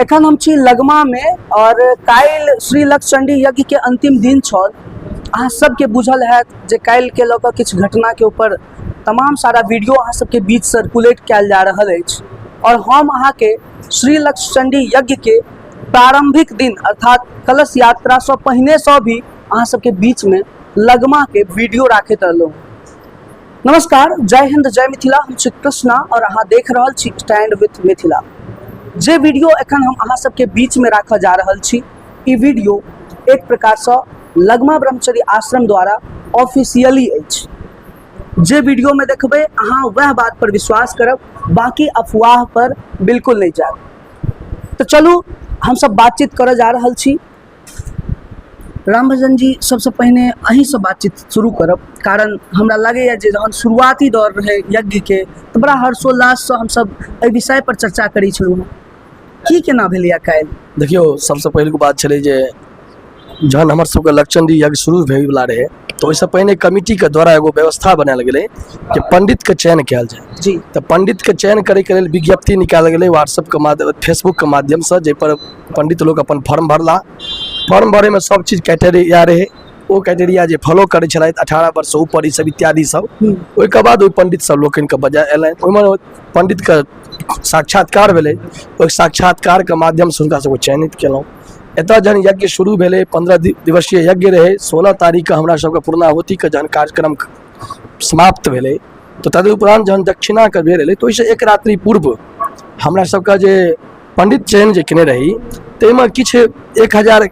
एखन हम छी लगमामे और काल्हि श्री लक्षचंडी यज्ञ के अंतिम दिन छल। अहाँ सबके बुझल हैत जे काल्हि के लऽ कऽ किछु घटनाके ऊपर तमाम सारा वीडियो अहाँ सबके बीच सर्कुलेट कयल जा रहल अछि और हम अहाँके श्री लक्षचंडी यज्ञ के प्रारंभिक दिन अर्थात कलश यात्रासँ पहिनेसँ भी अहाँ सबके बीचमे लगमाके वीडियो राखैत रहलहुँ। नमस्कार, जय हिंद, जय मिथिला। हम छी कृष्णा और अहाँ देख रहल छी स्टैंड विथ मिथिला। जे वीडियो एखन हम अहाँ सबके बीच में राखऽ जा रहल छी, ई वीडियो एक प्रकार से लगमा ब्रह्मचर्य आश्रम द्वारा ऑफिशियली अछि। जे वीडियो में देखबै अहाँ वएह बात पर विश्वास करब, बाकी अफवाह पर बिल्कुल नहीं जायब। तो चलू हम सब बातचीत करऽ जा रहल छी। राम भजन जी, सबसे पहिने अहीँसँ बातचीत शुरू करब, कारण हमरा लगैए जे जहन शुरुआती दौर रहै यज्ञके तऽ बड़ा हर्षोल्लाससँ हमसब एहि विषय पर चर्चा करै छलहुँ हँ। की केना भेलैए काल्हि? देखियौ, सबसँ पहिलुक बात छलै जे जहन हमर सबके लक्षचंडी यज्ञ शुरू होइवला रहै तऽ ओहिसँ पहिने कमिटीके द्वारा एगो व्यवस्था बनायल गेलै जे पंडितके चयन कयल जाय। जी। तऽ पंडितके चयन करैके लेल विज्ञप्ति निकालल गेलै व्हाट्सएपके माध्यम, फेसबुकके माध्यमसँ, जाहिपर पंडित लोक अपन फॉर्म भरला। फॉर्म भरैमे सब चीज क्राइटेरिया रहै, ओ क्राइटेरिया जे फॉलो करै छलथि, 18 वर्षसँ ऊपर, ई सब इत्यादि सब। ओहिके बाद ओहि पंडित सब लोकनिके बजा अयलनि। ओहिमे पंडितके साक्षात्कार भेलै। ओहि साक्षात्कारके माध्यमसँ हुनका सबके चयनित केलहुँ। एतऽ जहन यज्ञ शुरू भेलै, 15 दिवसीय यज्ञ रहै। 16 तारीखके हमरा सबके पूर्णाहुतिके जहन कार्यक्रम समाप्त भेलै तऽ तदुपरांत जहन दक्षिणाके बेर एलै तऽ ओहिसँ एक रात्रि पूर्व हमरा सबके जे पंडित चयन जे केने रही ताहिमे किछु 1000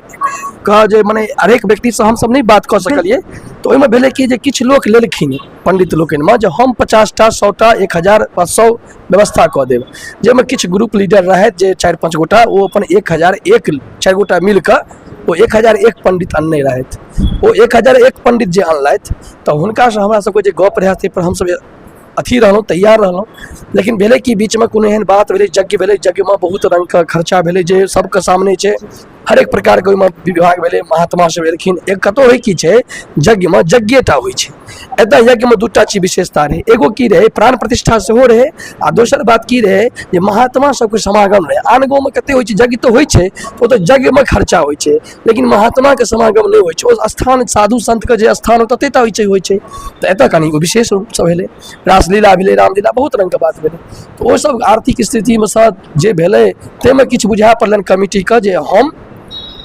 के जे मने हरेक व्यक्तिसँ हमसब नहि बात कऽ सकलियै। तऽ ओहिमे भेलै कि जे किछु लोक लेलखिन पंडित लोकनिमे जे हम 50टा 100टा 1000 500 व्यवस्था कऽ देब, जाहिमे किछु ग्रुप लीडर रहथि जे 4-5 गोटा, ओ अपन 1001 4 गोटा मिलकऽ ओ 1001 पंडित अनने रहथि। ओ 1001 पंडित जे अनलथि तऽ हुनकासँ हमरा सबके जे गप रहए ताहिपर हमसब अथी रहलहुँ, तैयार रहलहुँ। लेकिन भेलै कि बीचमे कोनो एहन बात भेलै, यज्ञ भेलै, यज्ञमे बहुत रङ्गके खर्चा भेलै जे सबके सामने छै। हरेक प्रकारके ओहिमे विभाग भेलै, महात्मा सब एलखिन। एक कतहु होइ की छै, यज्ञमे यज्ञेटा होइ छै। एतऽ यज्ञमे दूटा चीज विशेषता रहै। एगो की रहै, प्राण प्रतिष्ठा सेहो रहै, आ दोसर बात की रहै जे महात्मा सबके समागम रहै। आन गाँवमे कते होइ छै, यज्ञ तऽ होइ छै, ओतऽ यज्ञमे खर्चा होइ छै लेकिन महात्माके समागम नहि होइ छै। ओ स्थान साधु संतके जे स्थान तते टा होइ छै। तऽ एतऽ कनि विशेष रूपसँ भेलै, रासलीला भेलै, रामलीला, बहुत रङ्गके बात भेलै। तऽ ओसब आर्थिक स्थितिमे सँ जे भेलै ताहिमे किछु बुझाए पड़लनि कमिटीके जे हम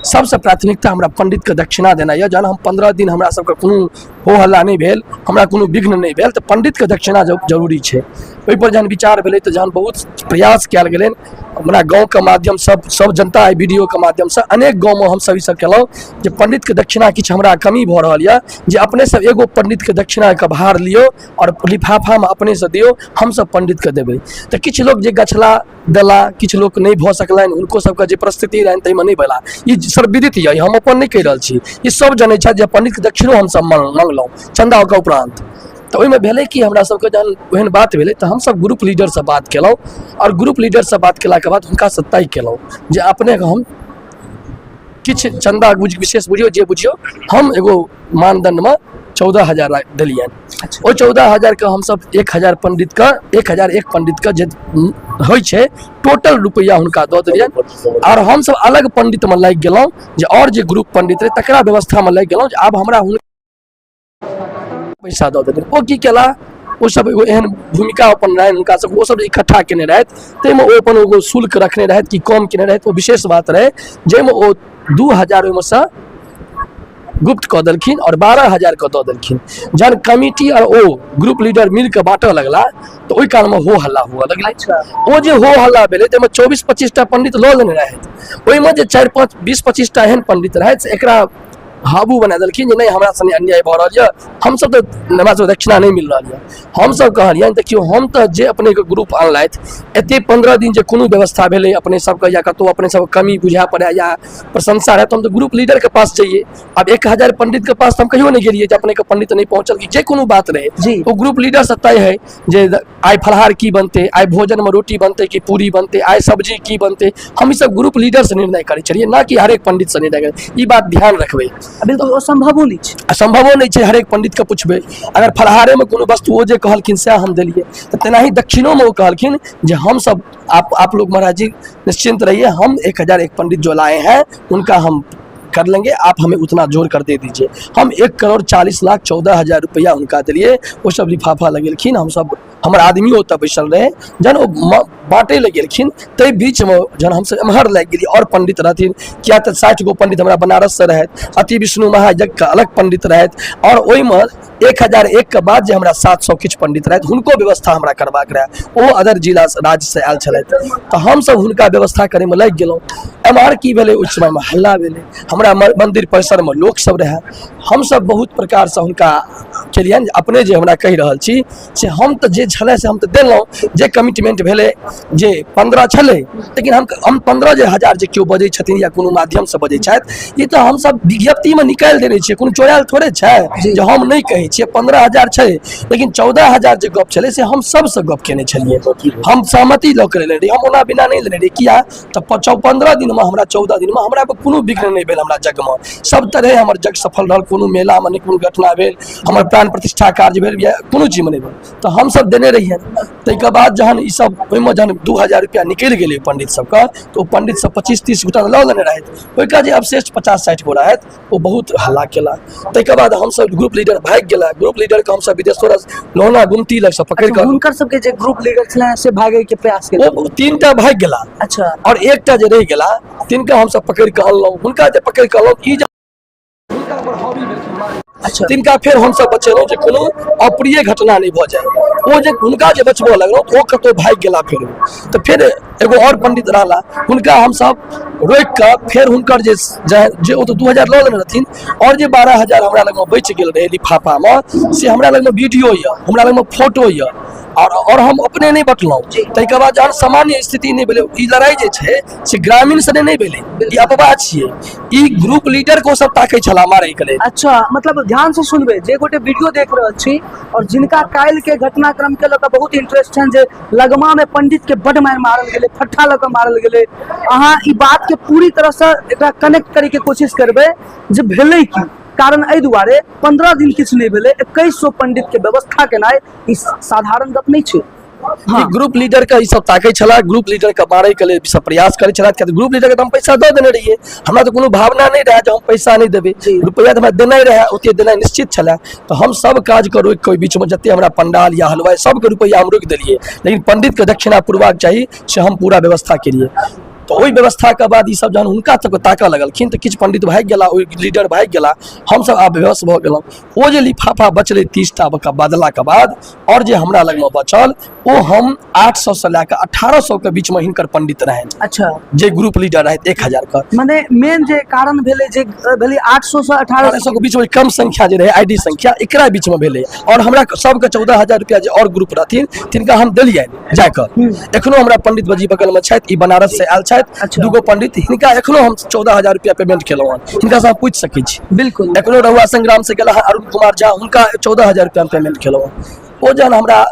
सबसँ प्राथमिकता हमरा पंडितके दक्षिणा देनाइ यऽ। जहन हम 15 दिन हमरा सबके कोनो हो हल्ला नहि भेल, हमरा कोनो विघ्न नहि भेल, तऽ पंडितके दक्षिणा जरूरी छै। ओहिपर जहन विचार भेलै तऽ जहन बहुत प्रयास कयल गेलै हमरा गाँवके माध्यमसँ, सब जनता एहि वीडियोके माध्यमसँ अनेक गाँवमे हमसब ईसब केलहुँ जे पंडितके दक्षिणा किछु हमरा कमी भऽ रहल यऽ, जे अपने सब एगो पंडितके दक्षिणाके भार लियौ आओर लिफाफामे अपनेसँ दियौ, हमसब पंडितके देबै। तऽ किछु लोक जे गछला देला, किछु लोक नहि भऽ सकलनि, हुनको सबके जे परिस्थिति रहनि ताहिमे नहि भेला। ई सर्वविदित यऽ, हम अपन नहि कहि रहल छी, ई सब जनै छथि जे पंडितके दक्षिणो हमसब मङ्गलहुँ चन्दा ओकर उपरान्त। तऽ ओहिमे भेलै कि हमरा सबके जहन ओहन बात भेलै तऽ हमसब ग्रुप लीडरसँ बात केलहुँ आओर ग्रुप लीडरसँ बात केलाके बाद हुनकासँ तय केलहुँ जे अपनेके हम किछु चन्दा विशेष बुझियौ जे बुझियौ, हम एगो मानदण्डमे 14,000 देलियनि। ओहि 14,000के हमसब 1000 पंडितके, 1001 पंडितके जे होइ छै टोटल रुपैआ हुनका दऽ देलियनि। आओर हमसब अलग पंडितमे लागि गेलहुँ जे आओर जे ग्रुप पंडित रहै तकरा व्यवस्थामे लागि गेलहुँ जे आब हमरा हुनका पैसा दऽ देलियनि। ओ की केला, ओ सब एगो एहन भूमिका अपन रहनि हुनका सब, ओ सब इकट्ठा केने रहथि ताहिमे ओ अपन एगो शुल्क रखने रहथि कि कम केने रहथि, ओ विशेष बात रहै जाहिमे ओ 2000 ओहिमे सँ गुप्त कऽ देलखिन आओर 12,000 के दऽ देलखिन। जहन कमिटी आओर ओ ग्रुप लीडर मिलके बाँटऽ लगला तऽ ओहि कालमे हो हल्ला हुअ लगलै। ओ जे हो हल्ला भेलै ताहिमे 24-25 टा पंडित लऽ लेने रहथि, ओहिमे जे 4-5 20-25 टा एहन पंडित रहथि से एकरा हाबू बना देलखिन जे नहि हमरा संगे अन्याय भऽ रहल यऽ, हमसब तऽ हमरा सबके दक्षिणा नहि मिल रहल यऽ। हमसब कहलियनि देखियौ हम तऽ जे अपनेके ग्रुप अनलथि एते 15 दिन जे कोनो व्यवस्था भेलै अपने सबके या कतहु अपने सबके कमी बुझाए पड़ै या प्रशंसा रहै तऽ हम तऽ ग्रुप लीडरके पास जइयै। आब 1000 पंडितके पास तऽ हम कहियो नहि गेलियै जे अपनेके पंडित नहि पहुँचल कि जे कोनो बात रहै। जी। ओ ग्रुप लीडरसँ तय हइ जे आइ फलाहार की बनतै, आइ भोजनमे रोटी बनतै कि पूरी बनतै, आइ सब्जी की बनतै। हम ईसब ग्रुप लीडरसँ निर्णय करै छलियै, ना कि हरेक पंडितसँ निर्णय करै। ई बात ध्यान रखबै। बिल्कुल ओ संभवो नहि छै। असम्भवो नहि छै। हरेक पंडितके पुछबै, अगर फलाहारेमे कोनो वस्तु ओ जे कहलखिन सएह हम देलियै, तऽ तेनाही दक्षिणोमे ओ कहलखिन जे हमसब आप लोग महाराज जी निश्चिंत रहिए, हम 1001 पंडित जो लाए हैं उनका हम कर लेंगे, आप हमें उतना जोड़ कर दे दीजिए। हम 1,40,14,000 रुपया हुनका देलियै। ओ सब लिफाफा लगेलखिन, हमसब हमर आदमी ओतऽ बैसल रहै। जहन ओ बाँटै लए गेलखिन ताहि बीचमे जहन हमसब एम्हर लागि गेलियै, आओर पंडित रहथिन, किया तऽ 60 गो पंडित हमरा बनारससँ रहथि, अति विष्णु महायज्ञके अलग पंडित रहथि, आओर ओहिमे 1001 के बाद जे हमरा 700 किछु पंडित रहथि, हुनको व्यवस्था हमरा करबाक रहए। ओ अदर जिला राज्यसँ आयल छलथि, तऽ हमसब हुनका व्यवस्था करैमे लागि गेलहुँ। एम्हर की भेलै, ओहि समयमे हल्ला भेलै, हमरा मन्दिर परिसरमे लोकसब रहए। हमसब बहुत प्रकारसँ हुनका केलियनि। अपने जे हमरा कहि रहल छी से हम तऽ जे छलै से हम तऽ देलहुँ, जे कमिटमेंट भेलै जे 15 छलै, लेकिन हम 15 जे हजार जे केओ बजै छथिन या कोनो माध्यमसँ बजै छथि, ई तऽ हमसब विज्ञप्तिमे निकालि देने छियै, कोनो चोरायल थोड़े छै जे हम नहि कहै छियै। 15,000 छै, लेकिन 14,000 जे गप छलै से हम सबसँ गप केने छलियै, हम सहमति लऽ के लेने रहियै, हम ओना बिना नहि लेने रहियै। किया तऽ 15 दिनमे हमरा 14 दिनमे हमरा कोनो विघ्न नहि भेल, हमरा यज्ञमे सब तरहे हमर यज्ञ सफल रहल, कोनो मेलामे नहि कोनो घटना भेल, हमर प्राण प्रतिष्ठा कार्य भेल या कोनो चीजमे नहि भेल, तऽ हमसब देने रहियनि। ताहिके बाद जहन ई सब ओहिमे जहन 2000 रुपया निकलि गेलै पंडित सबके, तऽ ओ पंडित सब 25-30 गोटा लऽ लेने रहथि, ओहिके जे अवशेष 50-60 गो रहथि ओ बहुत हल्ला केला। ताहिके बाद हमसब ग्रुप लीडर भागि गेला, ग्रुप लीडरके हमसब विदेश्वर लोहना गुमती लगसँ पकड़ि कऽ, हुनकर सबके जे ग्रुप लीडर छलनि से भागै के प्रयास केलक, ओ 3टा भागि गेला। अच्छा। आओर एकटा जे रहि गेला तिनका हमसब पकड़ि कऽ अनलहुँ। हुनका जे पकड़ि कऽ अनलहुँ ई अच्छा, तिनका फेर हमसब बचेलहुँ जे कोनो अप्रिय घटना नहि भऽ जाय। ओ जे हुनका जे बचबऽ लगलहुँ तऽ ओ कतहु भागि गेला। फेर तऽ फेर एगो आओर पंडित रहला, हुनका हमसब रोकि कऽ फेर हुनकर जे जे ओ तऽ 2000 लऽ लेने रहथिन, आओर जे 12,000 हमरा लगमे बचि गेल रहै लिफाफामे, से हमरा लगमे वीडियो यऽ, हमरा लगमे फोटो यऽ, आओर हम अपने नहि बटलहुँ। ताहिके बाद जहन सामान्य स्थिति नहि भेलै, ई लड़ाइ जे छै से ग्रामीण सने नहि भेलै, ई अफवाह छियै, ई ग्रुप लीडर को सब ताकै छला मारै के लेल। अच्छा, मतलब ध्यान से सुनबै जे गोटे वीडियो देख रहल छी और जिनका काल्हि के घटनाक्रम के लऽ कऽ बहुत इंटरेस्ट छनि जे लगमा में पंडित के बड मारि मारल गेलै, फट्ठा लऽ कऽ मारल गेलै, अहाँ ई बात के पूरी तरह से एकरा कनेक्ट करे के कोशिश करबै जे भेलै की। कारण एहि दुआरे 15 दिन किछु नहि भेलै, 2100 पंडित के व्यवस्था केनाइ ई साधारण गप नहि छै। हाँ। ग्रुप लीडर के ई सब ताकै छला, ग्रुप लीडर के मारै के लेल सब प्रयास करै छला, किया ग्रुप लीडर के हम पैसा दऽ देने रहियै, हमरा तऽ कोनो भावना नहि रहै जे हम पैसा नहि देबै, रुपैआ तऽ हमरा देनाइ रहै, ओते देनाइ निश्चित छलै, तऽ हम सब काज के रोकि कऽ ओहि बीचमे जते हमरा पंडाल या हलवाइ सबके रुपैआ हम रोकि देलियै, लेकिन पंडित के दक्षिणा पुरबाक चाही से हम पूरा व्यवस्था केलियै। तऽ ओहि व्यवस्थाके बाद ईसब जहन हुनका सबके ताकऽ लगलखिन तऽ किछु पंडित भागि गेला, ओहि लीडर भागि गेला, हमसब आब बेबस भऽ गेलहुँ। ओ जे लिफाफा बचलै 30टा बदलाके बाद आओर जे हमरा लगमे बचल ओ हम 800 से लए कऽ 1800 के बीचमे हिनकर पंडित रहनि। अच्छा। जे ग्रुप लीडर रहथि 1000 के। मने मेन जे कारण भेलै जे भेलै 800 से 1800 के बीचमे कम संख्या जे रहै आईडी संख्या एकरा बीचमे भेलै, आओर हमरा सबके 14,000 रुपया जे आओर ग्रुप रहथिन तिनका हम देलियनि जाकऽ। एखनो हमरा पंडित बजी बगलमे छथि, ई बनारस से आयल छथि, दूगो पंडित, हिनका एखनो हम 14,000 रुपया पेमेंट केलहुँ हन, हिनका से पूछि सकै छी। बिल्कुल। एखनो रहुआ संग्राम से गेला अरुण कुमार झा, हुनका 14,000 रुपया पेमेंट केलहुँ। ओ जहन हमरा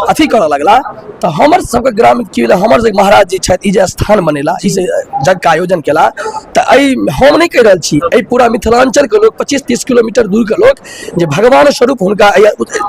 अथी करऽ लगला तऽ हमर सबके ग्राम की भेलै, हमर जे महाराज जी छथि ई जे स्थान बनेला, ई जे यज्ञके आयोजन केला, तऽ एहि हम नहि कहि रहल छी, एहि पूरा मिथिलाञ्चलके लोक 25-30 किलोमीटर दूरके लोक जे भगवान स्वरूप हुनका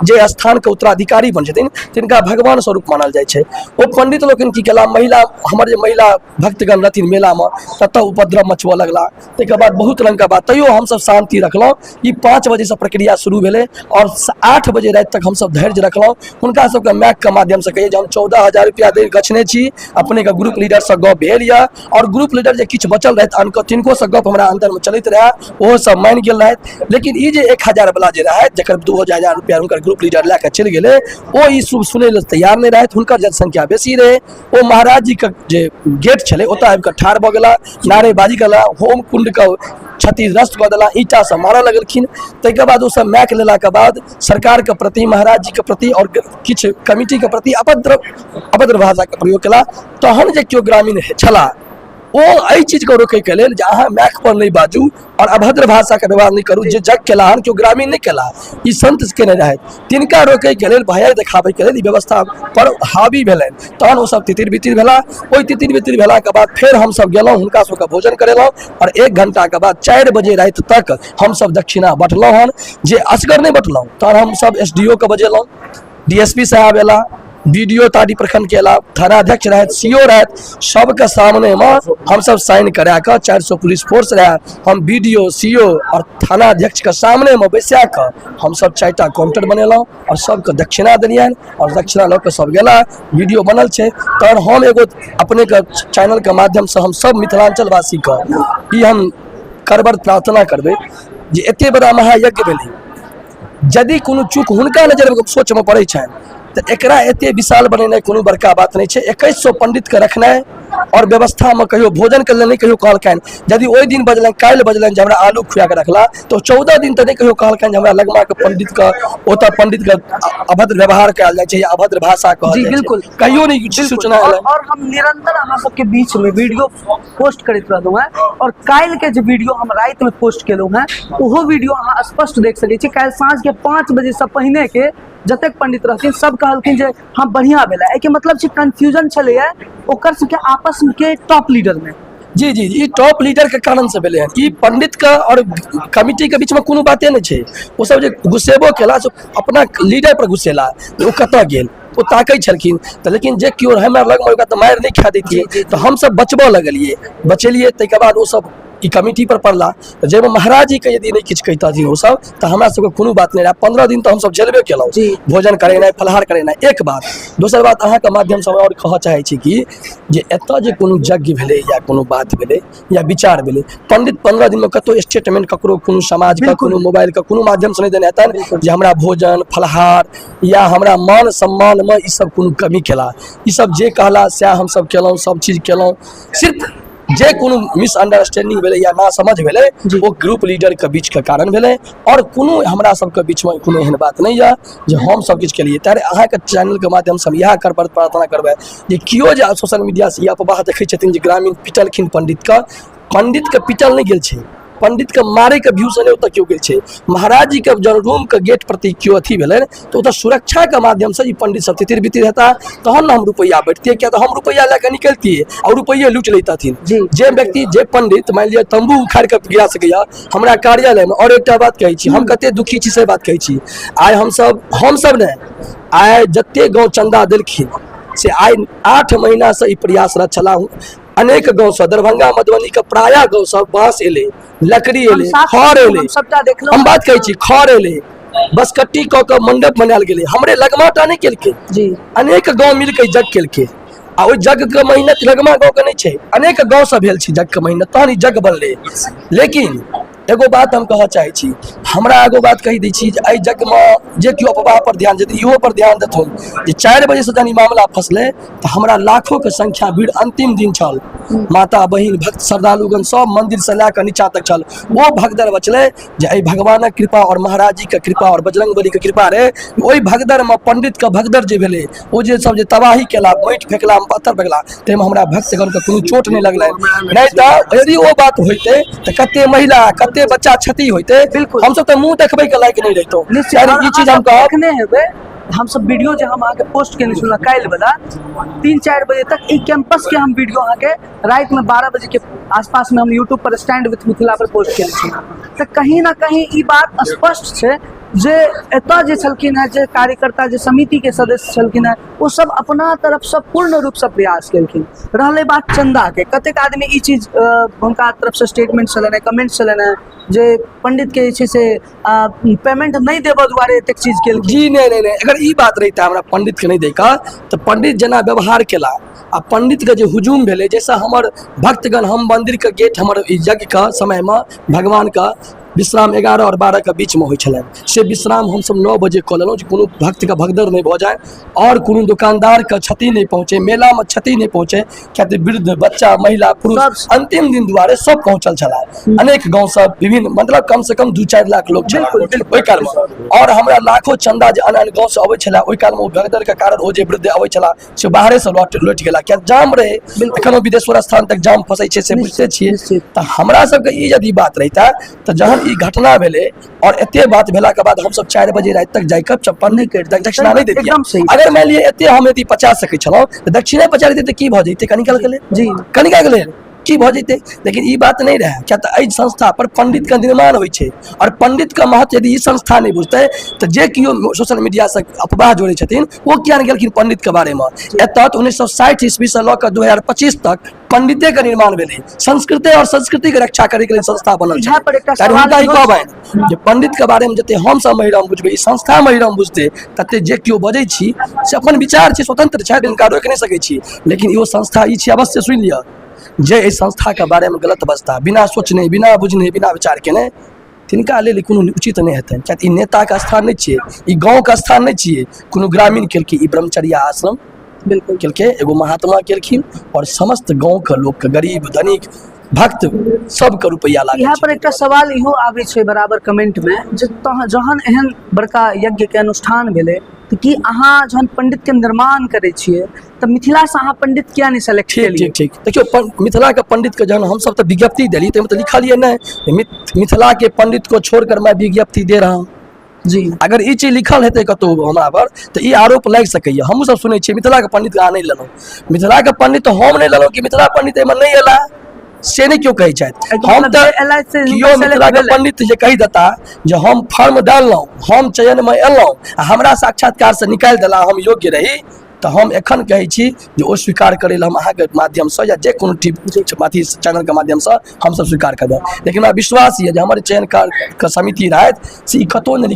जे स्थानके उत्तराधिकारी बन छथिन तिनका भगवान स्वरूप मानल जाइ छै। ओ पंडित लोकनि की केला, महिला हमर जे महिला भक्तगण रहथिन मेलामे ततऽ उपद्रव मचबऽ लगला। ताहिके बाद बहुत रङ्गके बात, तैयो हमसब शान्ति रखलहुँ। ई 5 बजेसँ प्रक्रिया शुरू भेलै आओर 8 बजे राति तक हमसब धैर्य रखलहुँ। हुनका सबके माइकके माध्यमसँ कहियै जे हम 14,000 रुपैआ दै गछने छी, अपनेके ग्रुप लीडरसँ गप भेल यऽ, आओर ग्रुप लीडर जे किछु बचल रहथि अनकर तिनकोसँ गप हमरा अन्दरमे चलैत रहए, ओहो सब मानि गेल रहथि। लेकिन ई जे 1000 वला जे रहथि जकर 2000 रुपैआ हुनकर ग्रुप लीडर लए कऽ चलि गेलै, ओ ई सुनै लए तैयार नहि रहथि। हुनकर जनसंख्या बेसी रहै, ओ महाराज जीके जे गेट छलै ओतऽ आबि कऽ ठाढ़ भऽ गेला, नारेबाजी केला, होम कुण्डके क्षतिग्रस्त कऽ देला, ईंटासँ मारऽ लगलखिन। ताहिके बाद ओसब माइक लेलाके बाद सरकारके प्रति, महाराज जीके प्रति आओर किछु कमिटीके प्रति अभद्र अभद्र भाषाके प्रयोग केला। तहन जे केओ ग्रामीण छलाह ओ एहि चीजके रोकैके लेल जे अहाँ माइक पर नहि बाजू आओर अभद्र भाषाके व्यवहार नहि करू। जे यज्ञ केला हन, केओ ग्रामीण नहि केला, ई संत केने रहथि, तिनका रोकैके लेल, भय देखाबैके लेल ई व्यवस्था पर हावी भेलनि। तहन ओसब तितिर बितिर भेला। ओहि तितिर बितिर भेलाके बाद फेर हमसब गेलहुँ, हुनका सबके भोजन करेलहुँ आओर 1 घंटाके बाद 4 बजे राति तक हमसब दक्षिणा बँटलहुँ हन, जे असगर नहि बँटलहुँ। तहन हमसब SDO के बजेलहुँ, DSP साहब एला, BDO तारी प्रखंड के एला, थानाध्यक्ष रहथि, CO रहथि, सबके सामनेमे हमसब साइन करा कऽ 400 पुलिस फोर्स रहए, हम BDO, CO आओर थानाध्यक्षके सामनेमे बैसा कऽ हमसब 4टा काउंटर बनेलहुँ आओर सबके दक्षिणा देलियनि आओर दक्षिणा लऽ कऽ सब गेला। वीडियो बनल छै। तहन हम एगो अपनेके चैनलके माध्यमसँ हम सब मिथिलाञ्चलवासीके ई हम करबर प्रार्थना करबै जे एते बड़ा महायज्ञ भेलै, यदि कोनो चूक हुनका नजरिमे सोचमे पड़ै छनि तऽ एकरा एते विशाल बनेनाइ कोनो बड़का बात नहि छै। 2100 पंडितके रखनाइ आओर व्यवस्थामे कहियो भोजनके लेल नहि कहियो कहलकनि। यदि ओहि दिन बजलनि, काल्हि बजलनि जे हमरा आलू खुआ कऽ रखला, तऽ 14 दिन तऽ नहि कहियो कहलकनि जे हमरा लगमाके पंडितके ओतऽ पंडितके अभद्र व्यवहार कयल जाइ छै या अभद्र भाषा कहल जाइ छै। कहियो नहि सूचना एलनि। और हम निरंतर अहाँ सबके बीच में वीडियो पोस्ट करैत रहलहुँ हेँ और काल्हि के जे वीडियो हम राति में पोस्ट केलहुँ हेँ ओहो वीडियो अहाँ स्पष्ट देख सकै छी। काल्हि साँझ के 5 बजे से पहिने के जतेक पंडित रहथिन सब कहलखिन जे हाँ बढ़िया भेलै। एहिके मतलब छै कंफ्यूजन छलैया ओकर सबके आपस के टॉप लीडर में। जी जी, ई टॉप लीडर के कारण से भेलै हन। ई पंडित के और कमिटी के बीच में कोनो बाते नहि छै। ओ सब जे गुस्सेबो केला से अपना लीडर पर गुस्सेला, ओ कतऽ गेल, ओ ताकै छलखिन तऽ, लेकिन जे केओ हमरा लगमे ओकरा तऽ मारि नहि खा दैतियै, तऽ हमसब बचबऽ लगलियै, बचेलियै। ताहिके बाद ओसब ई कमिटी पर पड़ला, तऽ जाहिमे महाराज जीके यदि नहि किछु कहितथिन ओसब तऽ हमरा सबके कोनो बात नहि रहए। 15 दिन तऽ हमसब झेलबे केलहुँ, भोजन करेनाइ, फलाहार करेनाइ एक बात। दोसर बात अहाँके माध्यमसँ हम आओर कहऽ चाहै छी कि जे एतऽ जे कोनो यज्ञ भेलै या कोनो बात भेलै या विचार भेलै, पंडित 15 दिनमे कतहु स्टेटमेंट ककरो कोनो समाजके कोनो मोबाइलके कोनो माध्यमसँ नहि देने हेतनि जे हमरा भोजन फलाहार या हमरा मान सम्मानमे ई सब कोनो कमी केला। ई सब जे कहला सएह हमसब केलहुँ, सब चीज केलहुँ। सिर्फ जे कोनो मिसअंडरस्टैंडिंग भेलै या नासमझ भेलै ओ ग्रुप लीडरके बीचके कारण भेलै आओर कोनो हमरा सबके बीचमे कोनो एहन बात नहि यऽ जे हम सब किछु केलियै। तैं अहाँके चैनलके माध्यमसँ हम इएह करबर प्रार्थना करबै जे केओ जे सोशल मीडियासँ ई अफवाह देखै छथिन जे ग्रामीण पिटलखिन पंडितके, पंडितके पिटल नहि गेल छै, पंडितके मारैके व्यू से नहि ओतऽ केओ गेल छै। महाराज जीके जब रूमके गेट प्रति केओ अथी भेलै तऽ ओतऽ सुरक्षाके माध्यमसँ ई पंडित सब तितिर बितिर हेता तहन ने हम रुपैआ बैठतियै, किया तऽ हम रुपैआ लए कऽ निकलतियै आ रुपैये लूटि लैतथिन। जे व्यक्ति जे पंडित मानि लिअ तम्बू उखाड़ि कऽ गिरा सकैया हमरा कार्यालयमे। आओर एकटा बात कहै छी, हम कते दुखी छी से बात कहै छी। आइ हमसब नहि, आइ जते गाँव चन्दा देलखिन से आइ 8 महीनासँ ई प्रयासरत छलाह। अनेक गाँवसँ, दरभंगा मधुबनी के प्रायः गाँवसँ बाँस एलै, लकड़ी एलै, खर एलै। हम बात कहै छी, खर एलै, बसकट्टी कऽ कऽ मंडप बनायल गेलै। हमरे लगमा टा नहि केलकै, अनेक गाँव मिल कऽ यज्ञ केलकै। आ ओहि यज्ञ के मेहनत लगमा गाँव के नहि छै, अनेक गाँवसँ भेल छै यज्ञ के मेहनत, तहन ई यज्ञ बनलै। लेकिन एगो बात हम कहऽ चाहै छी, हमरा एगो बात कहि दै छी जे एहि यज्ञमे जे केओ अफवाह पर ध्यान देतै, इहो पर ध्यान देथुन जे 4 बजेसँ जहन ई मामला फँसलै तऽ हमरा लाखोके संख्या भीड़ अंतिम दिन छल, माता बहिन भक्त श्रद्धालुगण सब मंदिरसँ लए कऽ नीचा तक छल। ओ भगदड़ बचलै जे एहि भगवानक कृपा आओर महाराज जीके कृपा आओर बजरंगबलीके कृपा रहै। ओहि भगदड़मे पंडितके भगदड़ जे भेलै, ओ जे सब जे तबाही केला, माटि फेकला, पत्थर फेकला, ताहिमे हमरा भक्तगणके कोनो चोट नहि लगलनि। नहि तऽ यदि ओ बात होइतै तऽ कते महिला कते बच्चा क्षति होइतै, हमसब तऽ मुँह देखबैके लायक नहि रहितहुँ। ई चीज हम कहब, देखने हेबै हमसब वीडियो जे हम अहाँके पोस्ट केने छलहुँ काल्हि वाला 3-4 बजे तक ई कैंपस के हम वीडियो अहाँके राति में 12 बजे के आसपास में हम YouTube per stand with Mithila per post केने छलहुँ। तऽ कहीं ना कहीं ई बात स्पष्ट छै जे एतऽ जे छलखिन हेँ, जे कार्यकर्ता जे समिति के सदस्य छलखिन हेँ, ओ सब अपना तरफसँ पूर्ण रूपसँ प्रयास केलखिन। रहलै बात चन्दाके, कतेक आदमी ई चीज हुनका तरफसँ स्टेटमेंट छलनि हेँ, कमेंट छलनि हेँ जे पंडितके जे छै से पेमेंट नहि देबऽ दुआरे एतेक चीज केलखिन। जी नहि नहि नहि, अगर ई बात रहितै हमरा पंडितके नहि दैके तऽ पंडित जेना व्यवहार केला आ पंडितके जे हुजूम भेलै, जाहिसँ हमर भक्तगण, हम मंदिरके गेट हमर यज्ञके समयमे भगवानके विश्राम 11 आओर 12 के बीचमे होइ छलनि। से विश्राम हमसब 9 बजे कऽ लेलहुँ जे कोनो भक्तके भगदड़ नहि भऽ जाय आओर कोनो दोकानदारके क्षति नहि पहुँचै, मेलामे क्षति नहि पहुँचै, किएक तऽ वृद्ध, बच्चा, महिला, पुरुष अन्तिम दिन दुआरे सब पहुँचल छलाह। अनेक गाँवसँ विभिन्न, मतलब कमसँ कम 2-4 लाख लोक छलाह ओहि कालमे। आओर हमरा लाखो चन्दा जे आन आन गाँवसँ अबै छलाह, ओहि कालमे ओ भगदड़के कारण ओ जे वृद्ध अबै छलाह से बाहरेसँ लौटि गेला, किएक जाम रहै। एखनो विदेश्वर स्थान तक जाम फँसै छै, से बुझिते छियै। तऽ हमरा सबके ई यदि बात रहितै तऽ जहन ई घटना भेलै और एते बात भेला के बाद हमसब 4 बजे राति तक जाइके चप्पल नहि करि दक्षिणा नहि दैतियै। अगर मानि लिअ एते हम यदि पचा सकै छलहुँ तऽ दक्षिणे पचा लैतियै तऽ की भऽ जैतै? कनिकाल के लेल जी, कनिकाल के लेल की भऽ जैतै? लेकिन ई बात नहि रहै, किया तऽ एहि संस्था पर पंडित के निर्माण होइ छै और पंडित के महत्व यदि ई संस्था नहि बुझतै तऽ जे केओ सोशल मीडिया से अफवाह जोड़ै छथिन ओ किया नहि गेलखिन पंडित के बारे मे? एतऽ तऽ 1960 ईस्वी से लऽ कऽ 2025 तक पंडिते के निर्माण भेलै, संस्कृते और संस्कृति के रक्षा करे के लेल संस्था बनल छै। पर हुनका ई कहबनि जे पंडित के बारे में जते हम सब महिराम बुझबै, ई संस्था महिराम बुझतै, तते जे केओ बजै छी से अपन विचार छै, स्वतंत्र छथि, हुनका रोकि नहि सकै छी। लेकिन इहो संस्था ई छी, अवश्य सुनि लिअ, जे एहि संस्था के बारे में गलत बजता बिना सोचने, बिना बुझने, बिना विचार केने, तिनका लेल कोनो उचित नहि हेतनि। किएक तऽ ई नेताके स्थान नहि छियै, ई गाँवके स्थान नहि छियै, कोनो ग्रामीण केलकै ई ब्रह्मचर्या आश्रम बिल्कुल केलकै, एगो महात्मा केलखिन और समस्त गाँवके लोकके, गरीब धनिक भक्त सबके रुपैआ लागल। यहाँ पर एकटा सवाल इहो आबै छै बराबर कमेंटमे जे जहन एहन बड़का यज्ञके अनुष्ठान भेलै तऽ की अहाँ जहन पंडितके निर्माण करै छियै तऽ मिथिलासँ अहाँ पंडित किया नहि सेलेक्ट ठीक केलियै? ठीक ठीक। देखियौ, मिथिलाके पंडितके जहन हमसब तऽ विज्ञप्ति देली ताहिमे तऽ लिखलियै नहि मिथिलाके पंडित को छोड़कर मैं विज्ञप्ति दे रहा हूँ। जी। अगर ई चीज लिखल हेतै कतहु हमरा पर तऽ ई आरोप लागि सकैए। हमहूँ सब सुनै छियै मिथिलाके पंडित अहाँ नहि लेलहुँ, मिथिलाके पंडित हम नहि लेलहुँ कि मिथिला पंडित एहिमे नहि एला से नहि केओ कहै छथि। हम तऽ केओ मिथिलाके पंडित जे कहि देता जे हम फॉर्म डाललहुँ, हम चयनमे एलहुँ आ हमरा साक्षात्कारसँ निकालि देला, हम योग्य रही, तऽ हम एखन कहै छी जे ओ स्वीकार करै लए हम अहाँके माध्यमसँ या जे कोनो टी अथी चैनलके माध्यमसँ हमसब स्वीकार करबै। लेकिन हमरा विश्वास यऽ जे हमर चयनकारके समिति रहथि से ई कतहु नहि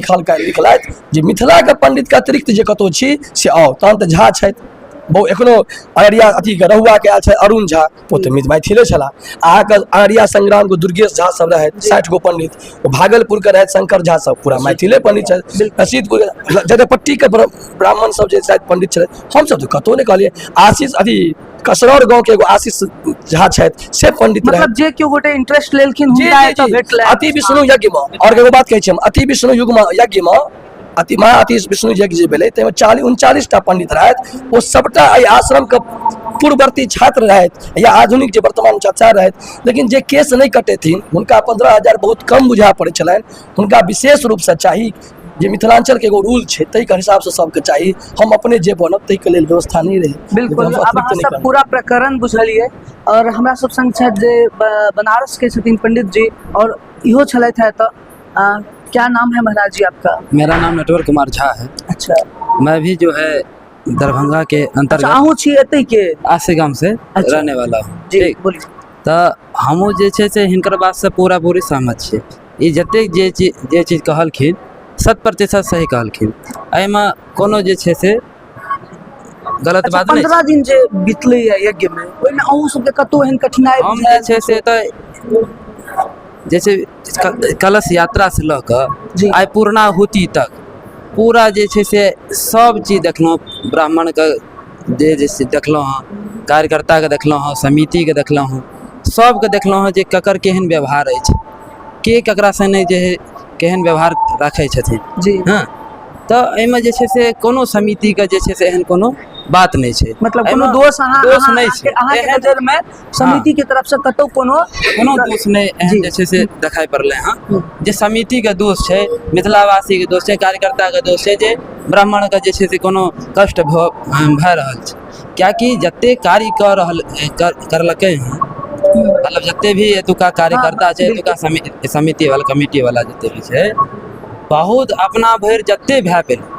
लिखलथि जे मिथिलाके पण्डितके अतिरिक्त जे कतहु छी से आउ। तहन तऽ झा छथि बहु, एखनो अररिया अथीके रहुआके आयल छथि अरुण झा, ओ तऽ मैथिले छलाह। अहाँके अररिया संग्रामके दुर्गेश झा सब रहथि, 60 गो पंडित, ओ भागलपुरके रहथि शंकर झा सब, पूरा मैथिले पंडित छथि। रसीदपुर जदयपट्टीके ब्राह्मण सब जे शायद पंडित छथि, हमसब तऽ कतहु नहि कहलियै। आशीष अथी कसरौर गाँवके एगो आशीष झा छथि से पंडित रहथि। मतलब जे केओ गोटे इंटरेस्ट लेलखिन हुनका एतऽ भेटलनि। अति विष्णु यज्ञमे आओर एगो बात कहै छी हम, अति विष्णु युगमे यज्ञमे अति महा अति विष्णु यज्ञ जे भेलै ताहिमे 39 टा पंडित रहथि, ओ सबटा एहि आश्रमके पूर्ववर्ती छात्र रहथि या आधुनिक जे वर्तमान छात्र रहथि। लेकिन जे केस नहि कटेथिन हुनका 15,000 बहुत कम बुझा पड़ै छलनि, हुनका विशेष रूपसँ चाही जे मिथिलांचलके एगो रूल छै ताहिके हिसाबसँ सबके चाही, हम अपने जे बनब ताहिके लेल व्यवस्था नहि रहै। बिल्कुल, आब अहाँ सब पूरा प्रकरण बुझलियै। और हमरा सब संग छथि जे बनारस के छथिन पंडित जी और इहो छलथि है। तऽ क्या नाम है महाराज जी आपका? मेरा नाम नटवर कुमार झा है। अच्छा। मैं भी जो है दरभंगा के अंतर्गत। अच्छा, अहूँ छी एतै के? आसे गाम से अच्छा। रहने वाला हूँ। जी, ठीक। बोलिए। तऽ हमहूँ जे छै से हिनकर बातसँ पूरा पूरी सहमत छियै। ई जतेक जे चीज कहलखिन 100% सही कहलखिन, एहिमे कोनो जे छै से गलत अच्छा, बात नहि। 15 दिन जे बीतलै यज्ञ में ओहिमे अहूँ सबके कतहु एहन कठिनाई? हम जे छै से तऽ जे छै कलश यात्रा से लऽ कऽ आइ पूर्णाहुति तक पूरा जे छै से सब चीज देखलहुँ। ब्राह्मणके जे जे से देखलहुँ हँ, कार्यकर्ताके देखलहुँ हँ, समितिके देखलहुँ हँ, सबके देखलहुँ हँ जे ककर केहन व्यवहार अछि, के ककरा सङ्गे जे हइ केहन व्यवहार राखै छथिन जी। हँ, तऽ एहिमे जे छै से कोनो समितिके जे छै से एहन कोनो बात नहि छै, मतलब कोनो दोष अहाँ दोष नहि छै अहाँके नजर में? समिति के तरफ से कतौ कोनो कोनो दोष नहि एहन जे छै से देखाइ पड़लै हँ जे समितिके दोष छै, मिथिलावासीके दोष छै, कार्यकर्ताके दोष छै, जे ब्राह्मणके जे छै से कोनो कष्ट भऽ रहल छै। किएकि जते कार्य कऽ रहल करलकै हँ, मतलब जते भी एतुका कार्यकर्ता छै, एतुका समिति वाला, कमिटी वाला जते भी छै, बहुत अपना भरि जते भए पेलै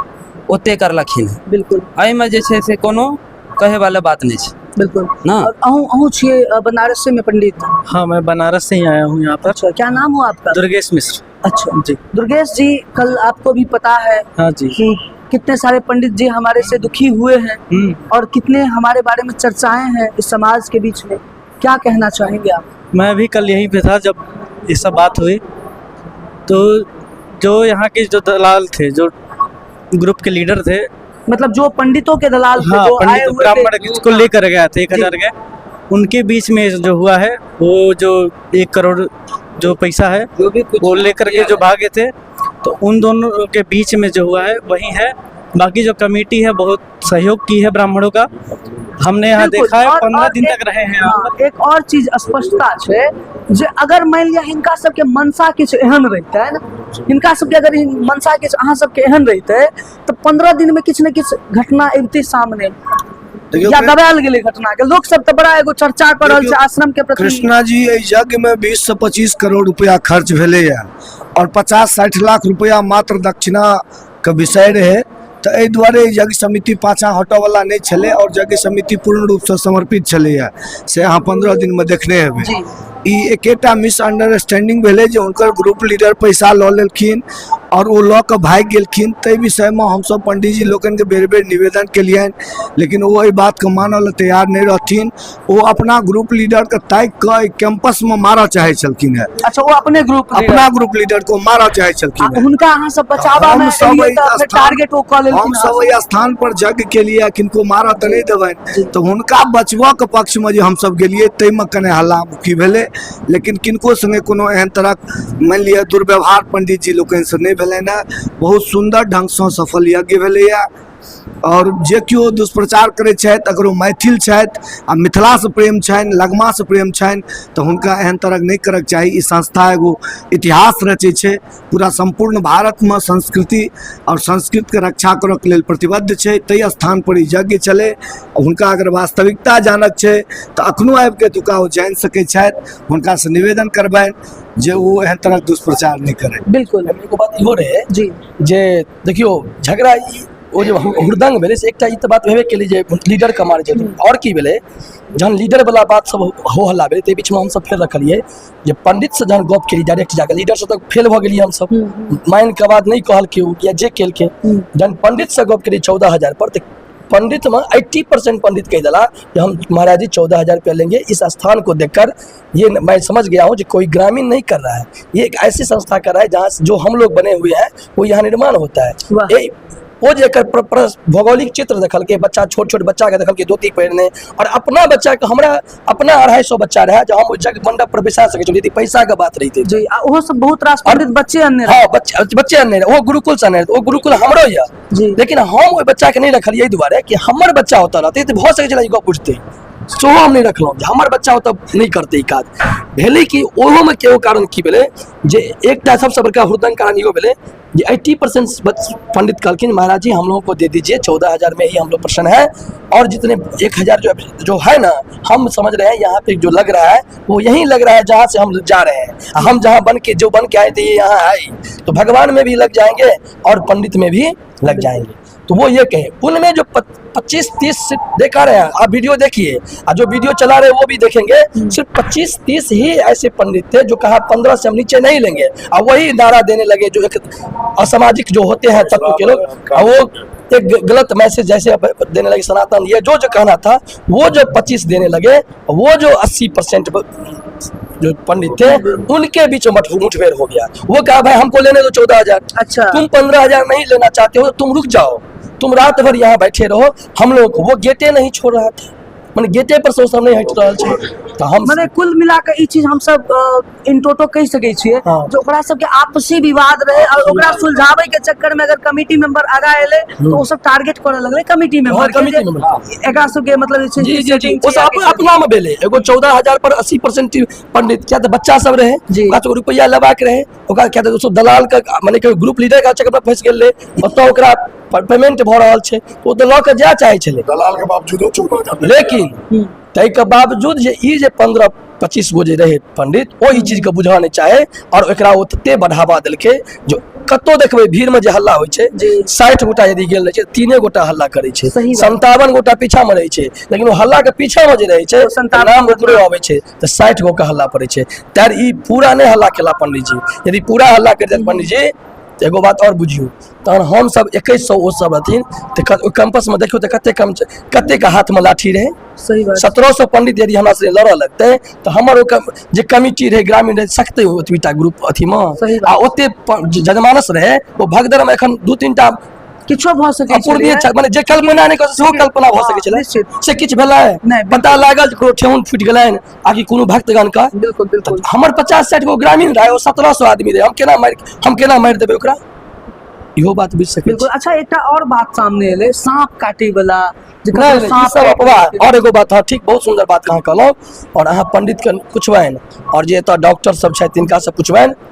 ओते करलखिन हँ। बिल्कुल। एहिमे जे छै से कोनो कहै वाला बात नहि छै। बिल्कुल ना। और अहूँ छियै बनारस से में पंडित? हाँ, मैं बनारस से ही आया हूँ यहाँ पर। अच्छा, क्या नाम हो आपका? दुर्गेश मिश्र। अच्छा जी। दुर्गेश जी, कल आपको भी पता है हाँ जी कि कितने सारे पंडित जी हमारे से दुखी हुए हैं और कितने हमारे बारे में चर्चाएं हैं इस समाज के बीच में, क्या कहना चाहेंगे आप? मैं भी कल यहीं पे था जब ये सब बात हुई। तो जो यहाँ के जो दलाल थे, जो ग्रुप के लीडर थे, मतलब जो पंडितों के दलाल थे, हाँ, जो आए पंडित हुए थे। ब्राह्मण को लेकर गया थे 1000 के, उनके बीच में जो हुआ है वो जो 1 करोड़ जो पैसा है जो भी कुछ वो लेकर के जो भागे थे, तो उन दोनों के बीच में जो हुआ है वही है। बाकी जो कमेटी है, बहुत सहयोग की है ब्राह्मणों का। हमने यहाँ बिल्कुल, देखा है, 15 और दिन तक रहे हैं यहाँ पर। एक और चीज स्पष्टता छै जे अगर मान लिअ हिनका सबके मनसा किछु एहन रहितनि, हिनका सबके अगर मनसा किछु अहाँ सबके एहन रहितै तऽ 15 दिन में किछु ने किछु घटना अबितै सामने देखियौ, या दबायल गेलै घटना के। लोक सब तऽ बड़ा एगो चर्चा कऽ रहल छै देखियौ, आश्रम के प्रति। कृष्णा जी, एहि यज्ञमे 20 से 25 करोड़ रुपया खर्च भेलैए और 50-60 लाख रुपया मात्र दक्षिणाके विषय रहै। तऽ एहि दुआरे यज्ञ समिति पाछाँ हटऽवला नहि छलै और यज्ञ समिति पूर्ण रूपसँ समर्पित छलैए, से अहाँ 15 दिनमे देखने हेबै। ई एकेटा मिसअंडरस्टैंडिंग भेलै जे हुनकर ग्रुप लीडर पैसा लऽ लेलखिन और ओ लऽ कऽ भागि गेलखिन। ताहि विषयमे हमसभ पंडीजी लोकनिके बेर बेर निवेदन केलियनि, लेकिन ओ एहि बातके मानऽ लए तैयार नहि रहथिन। ओ अपना ग्रुप लीडरके ताकि कऽ एहि कैंपसमे मारऽ चाहै छलखिन हेँ। अच्छा, ओ अपने ग्रुप अपना ग्रुप लीडर को मारऽ चाहै छलखिन हेँ। हुनका अहाँ सब बचाबा में हम सब एलियै एहि तऽ फेर टारगेट ओ कऽ लेलखिन। हम सब एहि स्थान पर यज्ञ के लिए किनको मारऽ तऽ नहि देबनि, तऽ हुनका बचबऽ के पक्षमे जे हमसब गेलियै, ताहिमे कने हल्ला मुखी भेलै, लेकिन किनको संगे कोनो एहन तरहक मानि लिअ दुर्व्यवहार पंडित जी लोकनिसँ नहि भेलनि हेँ। बहुत सुन्दर ढङ्गसँ सफल यज्ञ भेलैए और जे केओ दुष्प्रचार करै छथि, अगर ओ मैथिल छथि आ मिथिलासँ प्रेम छनि, लगमासँ प्रेम छनि, तऽ हुनका एहन तरहक नहि करक चाही। ई संस्था एगो इतिहास रचै छै। पूरा सम्पूर्ण भारतमे संस्कृति और संस्कृतके रक्षा करऽके लेल प्रतिबद्ध छै, ताहि स्थानपर ई यज्ञ छलै। हुनका अगर वास्तविकता जानक छै तऽ अखनो आबिके एतुका ओ जानि सकै छथि। हुनकासँ निवेदन करबनि जे ओ एहन तरहक दुष्प्रचार नहि करथि। बिल्कुल। एगो बात इहो रहै जे देखियौ, झगड़ा ई ओ जे हुड़दंग भेलै से एकटा ई तऽ बात भेबे केलै जे लीडरके मारै छथिन। आओर की भेलै, जहन लीडर वाला बात सब हो हल्ला भेलै, ताहि बीचमे हमसब फेर रखलियै जे पंडितसँ जहन गप केलियै डायरेक्ट जाके, लीडरसँ तऽ फेल भऽ गेलियै हमसब, मानि के बाद नहि कहलकै ओ या जे केलकै। जहन पंडितसँ गप केलियै 14,000 पर, तऽ पंडित में 80% पंडित कह दिला कि हम महाराज जी 14,000 रुपया लेंगे। इस स्थान को देखकर ये मैं समझ गया हूँ कि कोई ग्रामीण नहीं कर रहा है, ये एक ऐसी संस्था कर रहा है जहाँ जो हम लोग बने हुए हैं वो यहाँ निर्माण होता है। ए ओ जे एकर भौगोलिक चित्र देखलकै, बच्चा, छोट छोट बच्चाके देखलकै धोती पहिरने और अपना बच्चाके, हमरा अपना 250 बच्चा रहै जे हम ओहि जग मंडप पर बैसा सकै छी यदि पैसाके बात रहितै। जी, आ ओहो सब बहुत रास पंडित बच्चे अनने रहै। हाँ, बच्चे बच्चे अनने रहै। ओ गुरुकुल से अनने रहै, ओ गुरुकुल हमरो यऽ। लेकिन हम ओहि बच्चाके नहि रखलियै एहि दुआरे कि हमर बच्चा ओतऽ रहतै तऽ भऽ सकै छलै ई गप उठतै। सेहो हम नहि रखलहुँ जे हमर बच्चा ओतऽ नहि करतै ई काज। भेलै कि ओहोमे केओ कारण की भेलै जे एकटा सबसँ बड़का हुड़दंग कारण इहो भेलै जे 80% पंडित कहलखिन, महाराज जी, हम लोगों को दे दीजिए, 14,000 में ही हम लोग प्रसन्न है और जितने 1000 जो जो है ना, हम समझ रहे हैं यहाँ पे जो लग रहा है वो यहीं लग रहा है जहाँ से हम जा रहे हैं। हम जहाँ बन के जो बन के आए थे, ये यहाँ आए तो भगवान में भी लग जाएंगे और पंडित में भी लग जाएंगे। तो वो ये कहे, उनमें जो 25-30 देखा रहे हैं आप, वीडियो देखिए और जो वीडियो चला रहे हैं वो भी देखेंगे, सिर्फ 25-30 ही ऐसे पंडित थे जो कहा 15 से हम नीचे नहीं लेंगे और वही नारा देने लगे जो एक असामाजिक जो होते हैं तत्व के लोग और वो एक गलत मैसेज जैसे अब देने लगे, सनातन ये जो जो कहना था, वो जो 25 देने लगे, वो जो 80% जो पंडित थे उनके बीच में मुठभेड़ हो गया। वो कहा, भाई, हमको लेने दो 14,000। तुम 15,000 नहीं लेना चाहते हो तो तुम रुक जाओ, तुम रात भर यहाँ बैठे रहो। हम लोग को वो गेटे नहीं छोड़ रहा था, माने गेटे पर से ओ सब नहीं हटि रहल छै तऽ हम मने कुल मिला के ई चीज हमसब इन टोटो कहि सकै छियै जे ओकरा सबके आपसी विवाद रहे और ओकरा सुलझाबै के चक्कर में अगर कमिटी मेंबर आगा एलै तऽ ओ सब टारगेट करऽ लगलै कमिटी मेंबर के कमिटी जे मेंबर। एकरा सबके मतलब जे छै जी जी जी setting ओ छै सब या अपन अपना में भेलै। एगो 14,000 पर 80% पंडित, किया तऽ बच्चा सब रहे, ओकरा सबके रुपैआ लेबाक रहे। ओकरा किया तऽ ओ सब दलाल के मने के ग्रुप लीडर के चक्कर में फंसि गेल रहै। ओतऽ ओकरा पेमेंट भऽ रहल छै, ओ तऽ लऽ कऽ जाय चाहै छलै। दलाल के बावजूदो 14,000। लेकिन ताहिके बावजूद जे ई जे 15-25 गो जे रहे पंडित, ओ ई चीजके बुझऽ नहि चाहे और एकरा ओ तते बढ़ावा देलकै जो कतौ देखबै भीड़मे जे हल्ला होइ छै, 60 गोटा यदि गेल रहै छै, तीने गोटा हल्ला करै छै। सही बात। 57 गोटा पीछामे रहै छै, लेकिन ओ हल्लाके पीछामे जे रहै छै ओ 57 नाम ओकरे अबै छै तऽ 60 गो के हल्ला पड़ै छै। तैं ई पूरा नहि हल्ला केला पंडीजी। यदि पूरा हल्ला करितै पंडीजी तऽ एगो बात आओर बुझियौ, तहन हमसब 2100, ओ सब रहथिन तऽ ओहि कैंपसमे देखियौ तऽ कते कम छै, कतेके हाथमे लाठी रहै। सही बात। 1700 पंडित यदि हमरा से लड़ऽ लगतै तऽ हमर ओ जे कमिटी रहै ग्रामीण रहै सकतै ओतबीटा ग्रुप अथीमे? सही बात। आ ओते जे जनमानस रहै ओ भगदड़मे एखन 2-3 टा किछो भऽ सकै अपूर्णीय छलैए। मने जे कल्पना नहि कऽ सेहो कल्पना भऽ सकै छलै। से किछु भेलै? नहि, बिल्कुल। पता लागल जे ककरो ठेहुन फूटि गेलनि आ कि कोनो भक्तगणके? बिल्कुल बिल्कुल। हमर 50-60 गो ग्रामीण रहै, ओ 1700 आदमी रहै, हम केना मारि देबै ओकरा? इहो बात बुझि सकै बिल्कुल। छी। अच्छा, एकटा आओर बात सामने एलै, साँप काटे वाला जे नहि ककरो नहि, ई साँप सब काटि अफवाह। लेलकै। और एगो बात, हाँ ठीक, बहुत सुन्दर बात अहाँ कहलहुँ। और अहाँ पंडित के पुछबनि और जे एतऽ डॉक्टर सब छथि तिनका से पुछबनि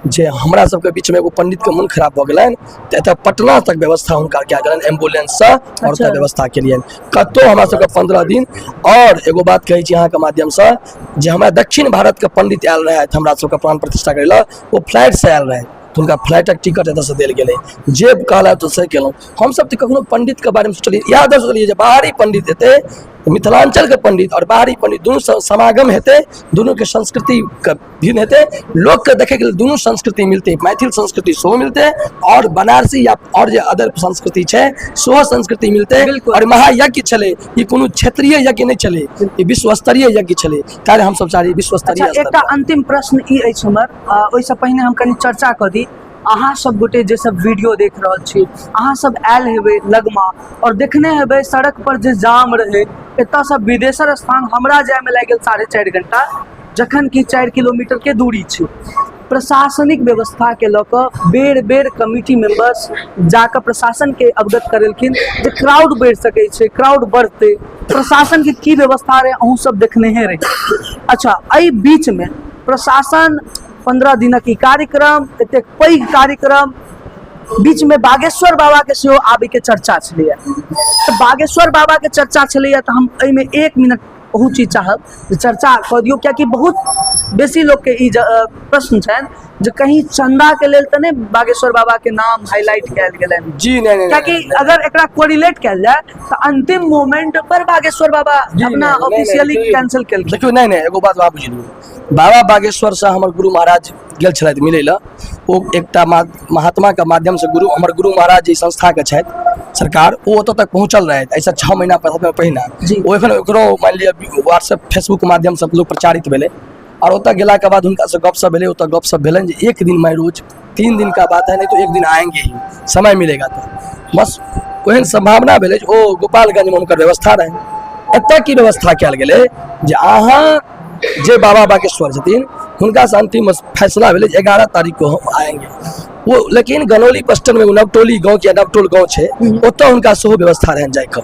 जे हमरा सबके बीचमे एगो पंडित के मोन खराब भऽ गेलनि तऽ एतऽ पटना तक व्यवस्था हुनका कयल गेलनि एम्बुलेंससँ और ओतऽ व्यवस्था केलियनि कतहु हमरा सबके 15 दिन। और एगो बात कहै छी अहाँके माध्यमसँ जे हमरा दक्षिण भारतके पंडित आयल रहथि हमरा सबके प्राण प्रतिष्ठा करै लए, ओ फ्लाइटसँ आयल रहथि तऽ हुनका फ्लाइटक टिकट एतऽसँ देल गेलै। जे कहलथि तऽ से केलहुँ। हमसब तऽ कखनो पंडितके बारेमे सोचलियै, इएह दर सोचलियै जे बाहरी पंडित एतै, मिथिलाञ्चलके पंडित आओर बाहरी पंडित दुनू समागम हेतै, दुनूके संस्कृतिके भिन्न हेतै, लोकके देखैके लेल दुनू संस्कृति मिलतै, मैथिल संस्कृति सेहो मिलतै आओर बनारसी या आओर जे अदर संस्कृति छै सेहो संस्कृति मिलतै। आओर महायज्ञ छलै ई, कोनो क्षेत्रीय यज्ञ नहि छलै, ई विश्वस्तरीय यज्ञ छलै। ताहि हमसब चाही विश्वस्तरीय। अच्छा, एकटा अंतिम प्रश्न ई अछि हमर, ओहिसँ पहिने हम कनि चर्चा कऽ दी। अहाँ सब गोटे जे सब वीडियो देख रहल छी, अहाँ सब आयल हेबै लगमा और देखने हेबै सड़क पर जे जाम रहै। एतऽसँ विदेशर स्थान हमरा जायमे लागि गेल 4.5 घंटा, जखन कि 4 किलोमीटर के दूरी छै। प्रशासनिक व्यवस्था के लऽ कऽ बेर बेर कमिटी मेंबर्स जाकऽ प्रशासन के अवगत करेलखिन जे क्राउड बढ़ि सकै छै, क्राउड बढ़तै। प्रशासन के की व्यवस्था रहै अहूँ सब देखने रही। अच्छा, एहि बीचमे प्रशासन 15 दिनक ई कार्यक्रम, एतेक पैघ कार्यक्रम, बीचमे बागेश्वर बाबाके सेहो आबैके चर्चा छलैए। तऽ बागेश्वर बाबाके चर्चा छलैए तऽ हम एहिमे 1 मिनट बहुत चीज चाहब जे चर्चा कऽ दियौ, कियाकि बहुत बेसी लोकके ई प्रश्न छनि जे कहीं चन्दाके लेल तऽ नहि बागेश्वर बाबाके नाम हाईलाइट कयल गेलनि? जी नहि, नहि। कियाकि अगर एकरा कोरिलेट कयल जाय तऽ अंतिम मोमेंट पर बागेश्वर बाबा अपना ऑफिशियली कैंसिल केलखिन। देखियौ, नहि नहि, एगो बात अहाँ बुझि लियौ। बाबा बागेश्वरसँ हमर गुरु महाराज गेल छलथि मिलै लए। ओ एकटा महात्माके माध्यमसँ गुरु हमर गुरु महाराज जे संस्थाके छथि सरकार, ओ ओतऽ तक पहुँचल रहथि एहिसँ 6 महीना पहिने। ओ एखन ओकरो मानि लिअ व्हाट्सएप फेसबुक माध्यमसँ लोक प्रचारित भेलै और ओतऽ गेलाके बाद हुनकासँ गपशप भेलै। ओतऽ गपशप भेलनि जे एक दिन मैं रोज 3 दिन का बात है, नहीं तो एक दिन आएंगे ही, समय मिलेगा। तो बस ओहन सम्भावना भेलै जे ओ गोपालगंजमे हुनकर व्यवस्था रहनि। एतऽ की व्यवस्था कयल गेलै जे अहाँ जे बाबा बागेश्वर छथिन हुनकासँ अंतिम फैसला भेलै जे 11 तारीख को हम आएंगे वो। लेकिन गनौली बस स्टैंड में एगो नवटोली गाँव के नवटोल गाँव छै, ओतऽ हुनका सेहो व्यवस्था रहनि जाइके।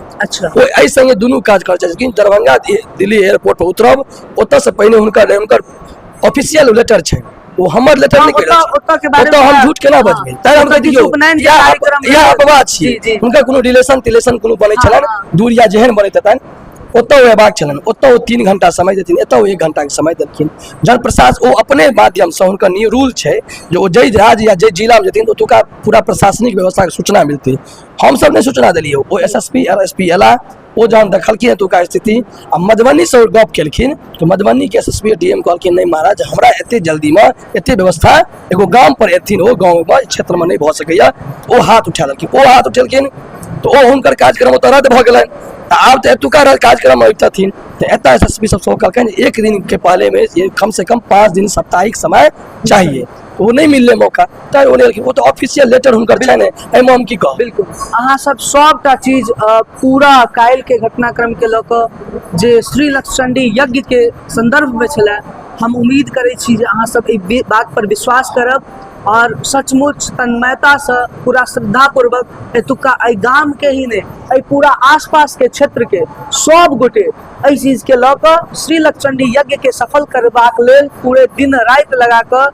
ओ एहि संगे दुनू काज करै छथिन। दरभंगा दिल्ली एयरपोर्ट पर उतरब, ओतऽसँ पहिने हुनकर हुनकर ऑफिशियल लेटर छै, ओ हमर लेटर नहि कहि रहल छी। ओतऽ के बारे ओतऽ हम मे झूठ केना बजबै? तैं हम ओतऽ कहै किछु दियौ उपनयन के इएह कार्यक्रम इएह रहै। अपवाद जी, छियै। जी। हुनकर कोनो रिलेशन तिलेशन कोनो बनै छलनि दूर या जेहन बनैत हेतनि, ओतऽ ओ अयबाक छलनि। ओतऽ ओ 3 घंटा समय देथिन, एतऽ ओ 1 घंटाके समय देलखिन। जहन प्रशासन ओ अपने माध्यमसँ हुनकर नियम रूल छै जे ओ जाहि राज्य या जाहि जिलामे जेथिन तऽ ओतुका पूरा प्रशासनिक व्यवस्थाके सूचना मिलतै। हमसब नहि सूचना देलियै। ओ S S P R S P एला, ओ जहन देखलखिन एतुका स्थिति आ मधुबनीसँ ओ गप केलखिन तऽ मधुबनीके S S P D M कहलखिन, नहि महाराज, हमरा एते जल्दीमे एते व्यवस्था एगो गाम पर एथिन, ओ गाँवमे क्षेत्रमे नहि भऽ सकैया। ओ हाथ उठा देलखिन। ओ हाथ उठेलखिन तऽ ओ हुनकर कार्यक्रम ओतऽ रद्द भऽ गेलनि। तऽ आब तऽ एतुका कार्यक्रम अबितथिन तऽ एतऽ एस एस पी सब सेहो कहलखिन एक दिन के पहले में ये कम से कम 5 दिन साप्ताहिक समय चाहिए। ओ नहि मिललै मौका, तैं ओ नहि एलखिन। ओ तऽ ऑफिशियल लेटर हुनकर छनि, एहिमे हम की कहब? बिल्कुल, अहाँ सब सबटा चीज पूरा काल्हि के घटनाक्रम के लऽ कऽ जे श्री लक्षचंडी यज्ञ के संदर्भ में छलै, हम उम्मीद करै छी जे अहाँ सब एहि बात पर विश्वास करब और सचमुच तन्मयतासँ पूरा श्रद्धापूर्वक एतुका एहि गामके ही नहि, एहि पूरा आसपासके क्षेत्रके सब गोटे एहि चीजके लऽ कऽ श्री लक्षचंडी यज्ञके सफल करबाक लेल पूरे दिन राति लगा कऽ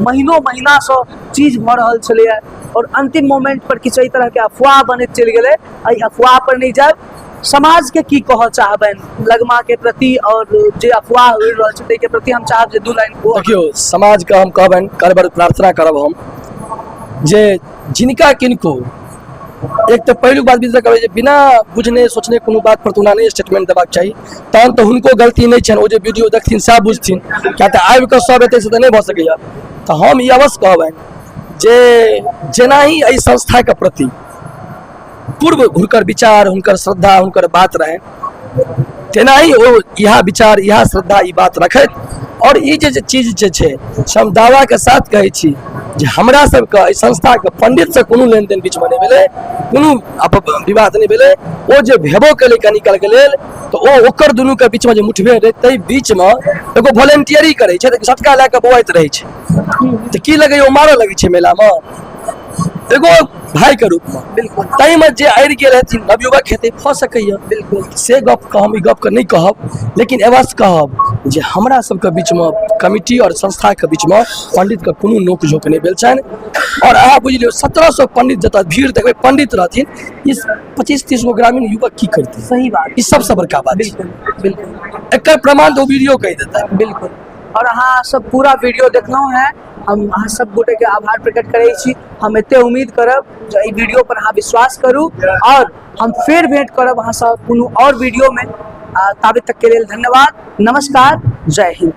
महीनो महीनासँ चीज भऽ रहल छलैए और अंतिम मोमेंट पर किछु एहि तरहके अफवाह बनैत चलि गेलै। एहि अफवाह पर नहि जायब। समाजके की कहऽ चाहबनि लगमाके प्रति और जे अफवाह उड़ि रहल छै ताहिके प्रति? हम चाहब जे 2 लाइन ओ। देखियौ, समाजके हम कहबनि, करबर प्रार्थना करब हम जे जिनका किनको एक तऽ पहिलुक बात विचार करबै जे बिना बुझने सोचने कोनो बात पर तऽ ओना नहि स्टेटमेंट देबाक चाही। तहन तऽ हुनको गलती नहि छनि, ओ जे वीडियो देखथिन सएह बुझथिन, किया तऽ आबि कऽ सब एतै से तऽ नहि भऽ सकैए। तऽ हम ई अवश्य कहबनि जे जेनाही एहि संस्थाके प्रति पूर्व हुनकर विचार, हुनकर श्रद्धा, हुनकर बात रहनि, तेनाही ओ इएह विचार, इएह श्रद्धा, ई बात रखैत आओर ई जे चीज जे छै से हम दावाके साथ कहै छी जे हमरा सबके एहि संस्थाके पंडितसँ कोनो लेन देन बीचमे नहि भेलै, कोनो विवाद नहि भेलै। ओ जे भेबो केलै कनी कालके लेल तऽ ओ ओकर दुनूके बीचमे जे मुठभेड़ रहै ताहि बीचमे एगो वॉलेंटियरी करै छै तऽ झटका लए कऽ बौआइत रहै छै, तऽ की लगैए ओ मारऽ लगै छै मेलामे एगो भाईके रूपमे। बिल्कुल। ताहिमे जे अड़ि गेल हेथिन नवयुवक हेतै, भऽ सकैए। बिल्कुल। से गपके हम ई गपके नहि कहब, लेकिन अवश्य कहब जे हमरा सबके बीचमे कमिटी आओर संस्थाके बीचमे पंडितके कोनो नोक झोंक नहि भेल छनि। आओर अहाँ बुझि लियौ 1700 पंडित जतऽ भीड़ देखबै पंडित रहथिन, ई 25-30 गो ग्रामीण युवक की करतै? सही बात। ई सबसँ बड़का बात छै। बिल्कुल बिल्कुल। एकर प्रमाण तऽ ओ वीडियो कहि देतै। बिल्कुल। और अहाँ सब पूरा वीडियो देखलहुँ हैं, हम अहाँ सब गोटे के आभार प्रकट करै छी। हम एते उम्मीद करब जे एहि वीडियो पर अहाँ विश्वास करू और हम फेर भेंट करब अहाँ सब कोनो और वीडियो में। ताबे तक के लेल धन्यवाद, नमस्कार, जय हिंद।